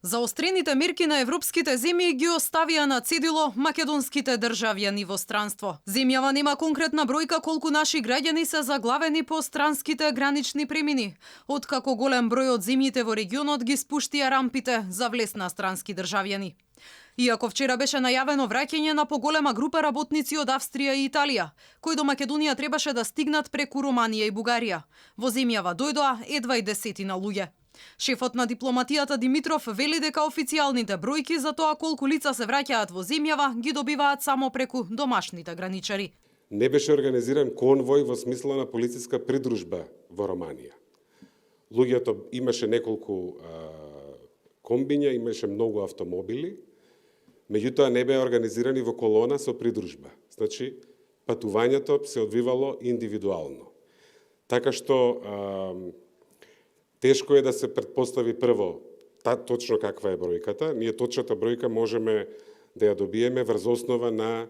Заострените мерки на европските земји ги оставија на цедило македонските државјани во странство. Земјава нема конкретна бројка колку наши граѓани се заглавени по странските гранични премини, откако голем број од земјите во регионот ги спуштија рампите за влез на странски државјани. Иако вчера беше најавено враќање на поголема група работници од Австрија и Италија, кои до Македонија требаше да стигнат преку Романија и Бугарија, во земјава дојдоа едва и 10 луѓе. Шефот на дипломатијата Димитров вели дека официјалните бројки за тоа колку лица се враќаат во земјава ги добиваат само преку домашните граничари. Не беше организиран конвој во смисла на полициска придружба во Романија. Луѓето имаше неколку комбиња, имаше многу автомобили, меѓутоа не беа организирани во колона со придружба. Значи, патувањето се одвивало индивидуално. Така што тешко е да се претпостави прво точно каква е бројката. Ние точната бројка можеме да ја добиеме врз основа на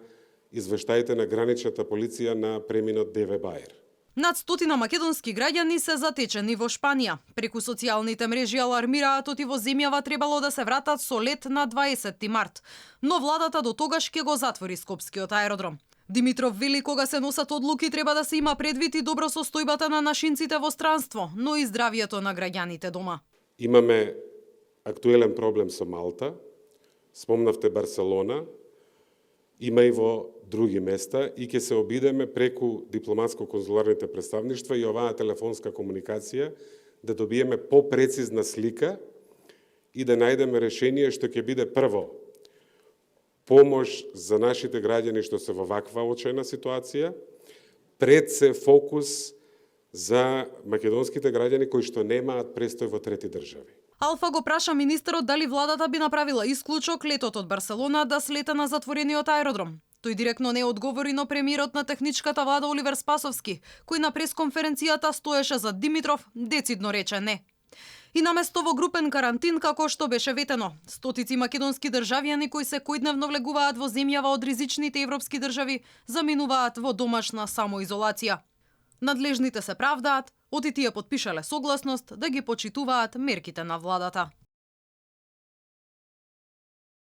извештаите на граничната полиција на преминот Деве Бајер. Над 100 македонски граѓани се затечени во Шпанија. Преку социјалните мрежи алармираат оти во земјава требало да се вратат со лет на 20 март, но владата до тогаш ќе го затвори Скопскиот аеродром. Димитров вели кога се носат одлуки треба да се има предвид и добро состојбата на нашинците во странство, но и здравието на граѓаните дома. Имаме актуелен проблем со Малта, спомнавте Барселона, има и во други места и ќе се обидеме преку дипломатско-конзуларните представништва и оваа телефонска комуникација да добиеме попрецизна слика и да најдеме решение што ќе биде прво помош за нашите граѓани што се во ваква очајна ситуација, пред се фокус за македонските граѓани кои што немаат престој во трети држави. Алфа го праша министерот дали владата би направила исклучок летот од Барселона да слета на затворениот аеродром. Тој директно не одговори, но премиерот на техничката влада Оливер Спасовски, кој на пресконференцијата стоеше за Димитров, децидно рече не. И наместо во групен карантин, како што беше ветено, стотици македонски државјани кои секојдневно влегуваат во земјава од ризичните европски држави заминуваат во домашна самоизолација. Надлежните се правдаат, оти тие потпишале согласност да ги почитуваат мерките на владата.